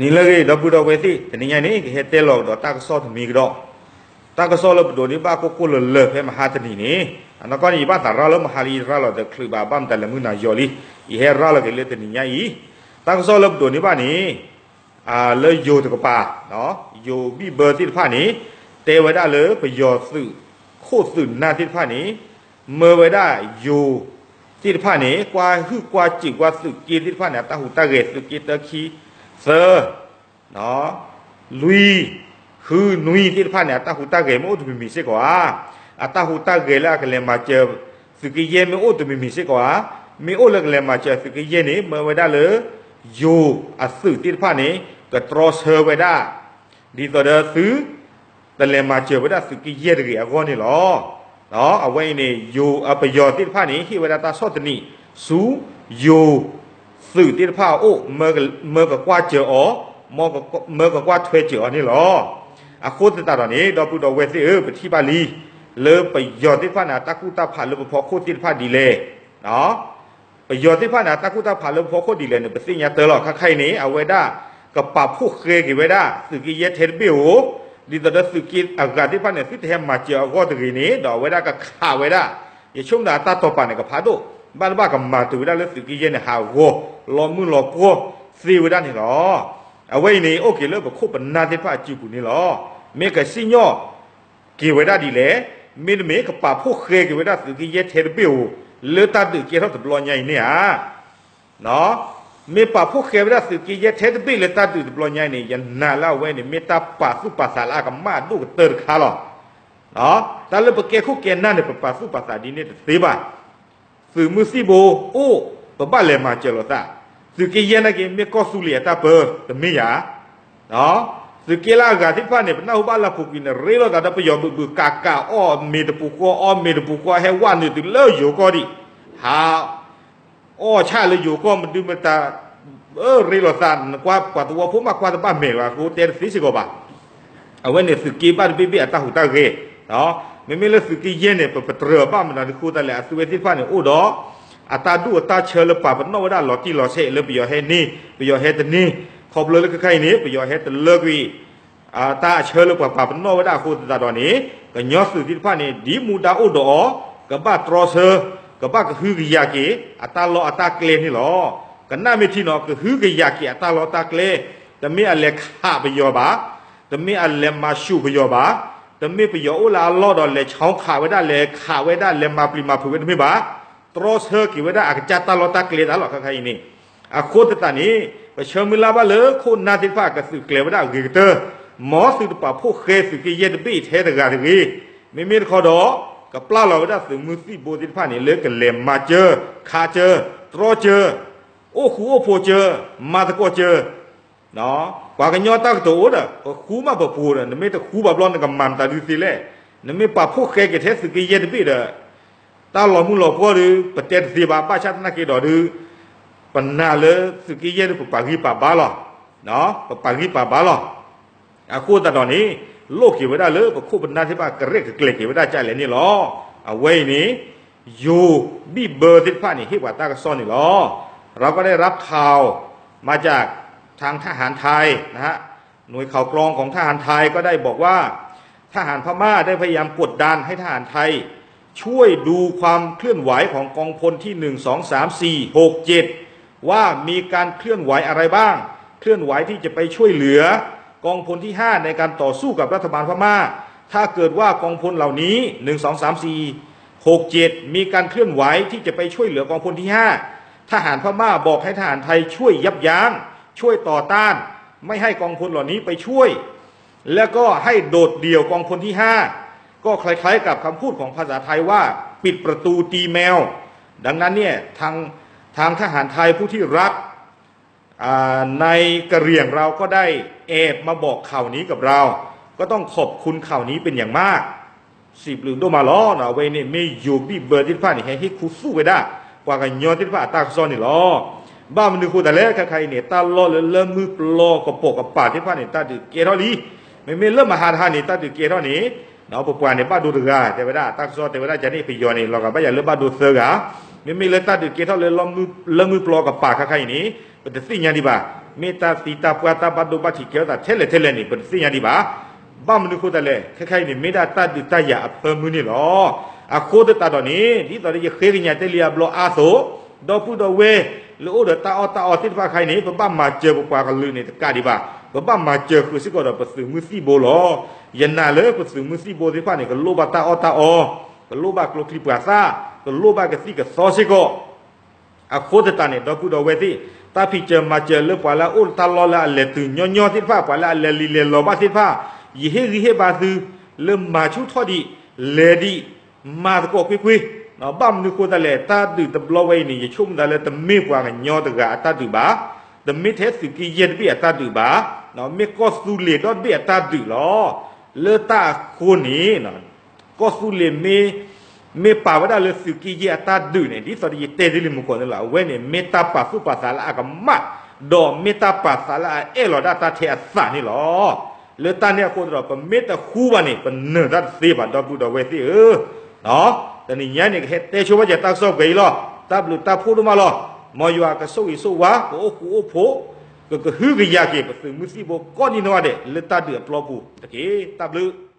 နံၤလၢအဂ့ၤ ဒီပုၢ်ဒီဝဲၢ်သ့ၣ်, တနံၤညါန့ၣ် ကဟဲတဲလီၤကဒီးတၢ်ကစီၣ်တမံၤကဒီး, တၢ်ကစီၣ်လၢပဒိးန့ၢ်ဘၣ်ကိၢ်ကိၢ်လၢၤလၢၤဖဲမဟါတနံၤန့ၣ်, အနီၢ်ကီၢ်န့ၣ် ယဘၣ်သးရၤလၢမဟါလံ ယရၤလီၤတချုးဘၣ် ဘၣ်မတၤလဲၤမုၢ်နၤယီၤလံ, ယဟဲရၤလီၤက့ၤလၢတနံၤညါအံၤ, တၢ်ကစီၣ်လၢပဒိးန့ၢ်ဘၣ်န့ၣ် လၢယိၤတကပၤ, ယိၤဘံၣ်ဘၢသ့ၣ်တဖၣ်န့ၣ် တဲဝဲဒၣ်လၢပယီၤသုးခိၣ်သုးနၢ်သ့ၣ်တဖၣ်န့ၣ် မၢဝဲဒၣ်ယိၤသ့ၣ်တဖၣ်န့ၣ် ကွၢ်ဟုၣ်ကွၢ်စူၣ်ကွၢ်သုးက့သ့ၣ်တဖၣ်န့ၣ် အတၢ်ဟူးတၢ်ဂဲၤ သုးက့တၢ ခံ သၢ လွံၢ် ဃု နွံသ့ၣ်တဖၣ်န့ၣ် အတၢ်ဟူးတၢ်ဂဲၤမ့ၢ်အိၣ်တမံၤမံၤစ့ၢ်ကီးဧါ, အတၢ်ဟူးတၢ်ဂဲၤလၢအကလဲၤမၤစၢၤ သုးက့ယဲၢ်မ့ၢ်အိၣ်တမံၤမံၤစ့ၢ်ကီးဧါ, မ့ၢ်အိၣ်လၢကလဲၤမၤစၢၤသုးက့ယဲၢ်န့ၣ် မၢဝဲဒၣ်လၢ ယိၤအသုးသ့ၣ်တဖၣ်န့ၣ် ကတြီဆၢဝဲဒၣ် ဒ်သိးဒီးသု တလဲၤမၤစၢၤဝဲဒၣ်သုးက့ယဲၢ်တဂ့ၤအဂီၢ်န့ၣ်လီၤ. အဝဲအံၤန့ၣ် ယိၤအပယီၤသ့ၣ်တဖၣ်န့ၣ် ဟ့ၣ်ဝဲဒၣ်တၢ်ဆီၣ်သနံး ဆူယိၤသုးသ့ၣ်တဖၣ်အအိၣ်, မၢကကွၢ်စၢၤအီၤ, မၢကကွၢ်ထွဲစၢၤအီၤန့ၣ်လီၤ. အဃိသတးဒီးန့ၣ် ဒီပုၢ်ဒီဝဲၢ်သ့ၣ်ဧၢ, ပထံၣ်ဘၣ်လံ လၢပယီၤသ့ၣ်တဖၣ်န့ၣ် အတၢ်ကူၣ်တၢ်ဖးလၢပဖီခိၣ်သ့ၣ်တဖၣ်ဒ်လဲၣ် ပယီၤသ့ၣ်တဖၣ်န့ၣ် အတၢ်ကူၣ်တၢ်ဖးလၢပဖီခိၣ်ဒ်လဲၣ်န့ၣ် ပသ့ၣ်ညါတၢ်လီၤ. ခဲခါအံၤန့ၣ် အဝဲဒၣ်ကပာ်ဖှိၣ်ဃဲက့ၤဝဲဒၣ် သုးက့ယဲၢ်ထဲတဘ့ၣ်ဧိၤ, ဒ်သိးဒီးသုးက့အဂၤသ့ၣ်တဖၣ်န့ၣ် သုတဟဲမၤစၢၤအဂီၢ်တဂ့ၤန့ၣ် ဒီးအဝဲဒၣ်ကခးဝဲဒၣ်, ယဆိကမိၣ်အတၢ်တိာ်ပာ်န့ၣ် ကဖးဒိၣ်, ဘၣ်တဘၣ်ကမၤတုၤဝဲဒၣ်လၢသုးက့ယဲၢ်န့ၣ် ဟးဂီၤလီၤမုၢ်လီၤပှီၢ်သ့ဝဲဒၣ်န့ၣ်လီၤ. အဝဲအံၤန့ၣ် အိၣ်က့ၤလၢပခိၣ်ပနၢ်သ့ၣ်တဖၣ်အစုပူၤန့ၣ်လီၤ. မ့ၢ်ကစံၣ်ညီၣ် က့ၤဝဲဒၣ်ဒ်လဲၣ်, မ့တမ့ၢ်ကပာ်ဖှိၣ်ဃဲက့ၤဝဲဒၣ်သုးက့ယဲၢ်ထဲတဘ့ၣ်ဧိၤ, လၢတၢ်ဒုးကဲထီၣ်တဘျီညါအံၤန့ၣ်ဧါ. မ့ၢ်ပာ်ဖှိၣ်ဃဲဝဲဒၣ်သုးက့ယဲၢ်ထဲတဘ့ၣ်လၢတၢ်ဒုးတဘျီညါအံၤန့ၣ် ယနာ်လၢအဝဲန့ၣ် မ့ၢ်တၢ်ပာ်သူၣ်ပာ်သးလၢအကမၣ်အဒိၣ်ကတၢၢ်တခါလီၤ. တၢ်လၢပကဲခိၣ်ကဲနၢ်န့ၣ် ပပာ်သူၣ်ပာ်သးဒ်န့ၣ်တသ့ဘၣ်. သုးမုၢ်သံၣ်ဘိအိၣ် ပဘၣ်လဲၤမၤစၢၤလိာ်သး, သုးက့ယဲၢ်နာ်က့ မ့ၢ်ကီၢ်သူလ့ၤအတၢ်ပၢ တမ့ၢ်ယၤ သုးက့လၢအဂၤသ့ၣ်တဖၣ်န့ၣ် ပနၢ်ဟူဘၣ်လၢအပူၤကွံာ်န့ၣ် ရ့လိာ်သးဒီးပယီၤဘုးဘုးကးကး အီၣ်မ့ၤတပူၤဃီ အီၣ်မ့ၤတပူၤဃီ ဟဲဝဲနုာ်တုၤလၢယိၤကီၢ်ဒံး, ဟး အီၣ်ဆၣ်လၢယိၤကီၢ်မဒုမတၤ, ရ့လိာ်သး နကွၢ်ပှၤသဝီဖိမးကွၢ်တဘၣ်မဲာ်လီၤ အဃိတဲတသ့စ့ၢ်ကီးဘၣ်. အဝဲန့ၣ်သုးက့ဘၣ်တဘ့ၣ်ဘ့ၣ်အတၢ်ဟူးတၢ်ဂဲၤ, မ့မ့ၢ်လၢသုးက့ယဲၢ်န့ၣ် ပပတြၢၤဘၣ်မနုၤအဃိသတးလဲၣ် အသုဝဲသ့ၣ်တဖၣ်န့ၣ်အိၣ်ဒီး အတၢ်ဒူၣ်အတၢ်ဆၢလၢပာ်ပနီၣ်ဝဲဒၣ်လီၤတံၢ်လီၤဆဲးလၢပယီၤဟဲန့ၢ် ပယီၤဟဲတန့ၢ်, ခီဖျိလၢခဲခါအံၤန့ၣ် ပယီၤဟဲတလၢကွံာ် တၢ်အဆၢလၢပှၤပာ်ပနီၣ်ဝဲဒၣ်အဃိသတးဒီးန့ၣ် ကညီသုးသ့ၣ်တဖၣ်န့ၣ် ဒ်မူဒါအိၣ်ဒီးအီၤ ကဘၣ်တြီဆၢ, ကဘၣ်ကဟုကယာ်က့ၤ အတၢ်လီၢ်အတၢ်ကျဲန့ၣ်လီၤ. ကနၣ်မ့ၢ်ထံနီၤ ကဟုကယာ်က့ၤအတၢ်လီၢ်တၢ်ကျဲ, တမ့ၢ်အလဲၤခးပယီၤဘၣ်, တမ့ၢ်အလဲၤမၤဆူၣ်ပယီၤဘၣ်, တမ့ၢ်ပယီၤအိၣ်လၢအလီၢ်ဒီးလဲၤဆီခးဝဲဒၣ် လဲၤခးဝဲဒၣ် လဲၤမၤပျံၤမၤဖုးဝဲတမ့ၢ်ဘၣ်. တြီဆၢက့ၤဝဲဒၣ်အကစၢ်တၢ်လီၢ်တၢ်ကျဲတၢ်လီၢ်ခဲခါအံၤန့ၣ်, အဃိသတးန့ၣ် ပဆၢမုၢ်လၢ်ဘၣ်လၢခိၣ်နၢ်သ့ၣ်တဖၣ်ကသုးကျဲၤဝဲဒၣ်အဂ့ၤကတၢၢ်, မ်သုတပာ်ဖှိၣ်ဃဲသုးက့ယဲၢ်တဘ့ၣ်ထဲတဂၤတဂ့ၤ, မ့မ့ၢ်တခီဒီး ကပျၢ်လီၤဝဲဒၣ်သုးမုၢ်သံၣ်ဘိသ့ၣ်တဖၣ်န့ၣ် လၢကလဲၤမၤစၢၤ ခးစၢၤ တြီစၢၤ အိၣ်ဃူအိၣ်ဖိးစၢၤ မၤသကိးစၢၤ ပှၤကညီတၢ်ကတိၤအိၣ်ဒီး ပဃူမးပပှိၤဒီး နမ့ၢ်တဃူဘၣ်ဘျီ နကမၤမတၤဒုးသ့လဲၣ်. နမ့ၢ်ပာ်ဖှိၣ်ဃဲက့ၤထဲသုးက့ယဲၢ်တဘ့ၣ်ဒီး တၢ်လီၤမုၢ်လီၤပှီၢ်ဒီး ပတဲတသ့ဘၣ် ဘၣ်ဆၣ်သနာ်က့ဒီးဒုး ပနာ်လၢသုးက့ယဲၢ်ဒုး ပပာ်ဂံၢ်ပာ်ဘါလီၤ. ပပာ်ဂံၢ်ပာ်ဘါလီၤ. အဃိသတးဒီးန့ၣ် လိၣ်က့ၤဝဲဒၣ်လၢပခိၣ်ပနၢ်သ့ၣ်တဖၣ် ကရဲၣ်ကကျဲၤက့ၤဝဲဒၣ်ကလဲာ်န့ၣ်လီၤ. အဝဲအံၤန့ၣ် ယိၤဘံၣ်ဘၢသ့ၣ်တဖၣ်န့ၣ် ဟ့ၣ်ပှၤတၢ်ကစီၣ်န့ၣ်လီၤ. เราก็ได้รับข่าวมาจากทางทหารไทยนะฮะ หน่วยข่าวกรองของทหารไทยก็ได้บอกว่า ทหารพม่าได้พยายามกดดันให้ทหารไทย ช่วยดูความเคลื่อนไหวของกองพลที่หนึ่ง สอง สาม สี่ หก เจ็ด ว่ามีการเคลื่อนไหวอะไรบ้าง เคลื่อนไหวที่จะไปช่วยเหลือกองพลที่ห้าในการต่อสู้กับรัฐบาลพม่า ถ้าเกิดว่ากองพลเหล่านี้ หนึ่ง สอง สาม สี่ หก เจ็ด มีการเคลื่อนไหวที่จะไปช่วยเหลือกองพลที่ห้า ทหารพม่าบอกให้ทหารไทยช่วยยับยั้ง ช่วยต่อต้าน ไม่ให้กองพลเหล่านี้ไปช่วย แล้วก็ให้โดดเดี่ยวกองพลที่ห้า ก็คล้ายๆกับคำพูดของภาษาไทยว่า ปิดประตูตีแมว ดังนั้นเนี่ย ทาง ทางทหารไทยผู้ที่รัก อ่า ในกะเหรี่ยงเราก็ได้แอบมาบอกข่าวนี้กับเรา ก็ต้องขอบคุณข่าวนี้เป็นอย่างมาก စံးဘျုးဒိၣ်မးလီၤ. အဝဲန့ၣ်မ့ၢ်ယိၤဘံၣ်ဘၢသ့ၣ်တဖၣ်န့ၣ် ဟဲဟ့ၣ်ခူသူၣ်ဝဲဒၣ် ပှၤကညီသ့ၣ်တဖၣ်အတၢ်ကစီၣ်န့ၣ်လီၤ. ဘၣ်မနုၤဃိသတးလဲၣ် ခဲခါအံၤန့ၣ် တၢ်လီၢ်လၢလၢၢ်မုၢ်ပျီကပိာ်ကပၤသ့ၣ်တဖၣ်န့ၣ် တၢ်ဒုးကဲထီၣ်လံ. မ့မ့ၢ်လၢမဟါတဟါန့ၣ် တၢ်ဒုးကဲထီၣ်န့ၣ် ပပှၤန့ၣ်ဘၣ်ဒိတဂၤ တဲဝဲဒၣ် တၢ်ကစီၣ်တဲဝဲဒၣ်ကန့ၣ် ပယီၤန့ၣ် လီၤဂာ်ဘၣ်ယၤလၢဘၣ်ဒိသၢဂၤ, မ့မ့ၢ်လၢတၢ်ဒုးကဲထီၣ်လၢလၢၢ်မုၢ်ပျီကပၤခဲခါအံၤန့ၣ် ပတသ့ၣ်ညါဒံးဘၣ်. မ့ၢ်တၢ်သံတၢ်ပှၢ်တၢ်ဘၣ်ဒိဘၣ်ထံးကဲထီၣ်သးထဲလဲၣ်ထဲလဲၣ်န့ၣ် ပတသ့ၣ်ညါဒံးဘၣ်. ဘၣ်မနုၤဃိသတးလဲၣ် ခဲခါအံၤန့ၣ် မ့ၢ်ဒၣ်တၢ်ဒုးတၢ်ယၤအဖၢမုၢ်န့ၣ်လီၤ. အဃိသတးဒီးန့ၣ် ဒ်သိးဒီးယဃ့ကညးတဲလံအဘျီအါသိး, ဒီပုၢ်ဒီဝဲၢ်လၢအိၣ်ဒီးတၢ်အီၣ်တၢ်အီသ့ၣ်တဖၣ်ခါအံၤန့ၣ် ပဘၣ်မၤစၢၤပပှၤကလုာ်န့ၣ်တကးဒံးဘၣ်, ပဘၣ်မၤစၢၤဃုာ်စ့ၢ်ကီးဒီးပသုးမုၢ်သံၣ်ဘိလီၤ. ယနာ်လၢပသုးမုၢ်သံၣ်ဘိသ့ၣ်တဖၣ်န့ၣ် ကလိၣ်ဘၣ်တၢ်အီၣ်တၢ်အီ, ကလိၣ်ဘၣ်ကျိချံပှၤသၣ်, ကလိၣ်ဘၣ်ကသံၣ်ကသီစ့ၢ်ကီး. အဃိသတးန့ၣ် ဒီပုၢ်ဒီဝဲၢ်သ့ၣ်, တၢ်ဖံးစၢၤမၤစၢၤလၢပှၤလၢအအိၣ်တၢ်လီၢ်လၢအလဲၤတုၤညီညီသ့ၣ်တဖၣ်, ပှၤလၢအလဲၤလံၤလဲၤလီၤဘၣ်သ့ၣ်တဖၣ်, ယဟ့ၣ်ဂံၢ်ဟ့ၣ်ဘါသု, လၢမၤဆူၣ်ထီၣ်ဒံး, လဲၤဒံး, မၤသကိးကွ့ၢ်ကွ့ၢ်, ဘၣ်မနုၤဃိသတးလဲၣ် တၢ်ဒုးတဘျီဝဲအံၤန့ၣ် ယဆိကမိၣ်သးလၢတမ့ၢ်ပှၤကညီတဂၤအတၢ်ဒုးဘၣ်, တမ့ၢ်ထဲသုးက့ယဲၢ်တဘ့ၣ်အတၢ်ဒုးဘၣ်, မ့ၢ်ကီၢ်သူလ့ၤဒီတဘ့ၣ်အတၢ်ဒုးလီၤ. လၢတၢ်အဃိန့ၣ် ကီၢ်သူလ့ၤမ့ၢ်, မ့ၢ်ပာ်ဝဲဒၣ်လၢသုးက့ယဲၢ်အတၢ်ဒုးန့ၣ် ဒ်သိးဒီးယတဲဒ်လံမုၢ်ကီၢ်န့ၣ်လီၤ. အဝဲန့ၣ် မ့ၢ်တၢ်ပာ်သူၣ်ပာ်သးလၢအကမၣ်, ဒီးမ့ၢ်တၢ်ပာ်သးလၢအအဲၣ်လီၤဒၣ်တၢ်ထဲအသးန့ၣ်လီၤ. လၢတၢ်န့ၣ်အဃိဒီး ပမ့ၢ်တဃူဘၣ်န့ၣ် ပနၢၤတၢ်တသ့ဘၣ် ဒီပုၢ်ဒီဝဲၢ်သ့ၣ်ဧၢ. တနံၤညါန့ၣ် ကဟဲတဲဆိဝဲက့ၤတၢ်ကစီၣ်ပှဲၤအံၤလီၤ. တၢ်ဘျုးတၢ်ဖှိၣ်ဒိၣ်မးလီၤ. မ်ယွၤကဆိၣ်ဂ့ၤဆိၣ်ဝါ ကအိၣ်ဃူအိၣ်ဖိး, ကကဟုကယာ်က့ၤ ပသုးမုၢ်သံၣ်ဘိကိးဒံနီၢ်ဂၤဒဲး လၢတၢ်ဒုးအပျီပူၤတက့ၢ်. တၢ်ဘျုး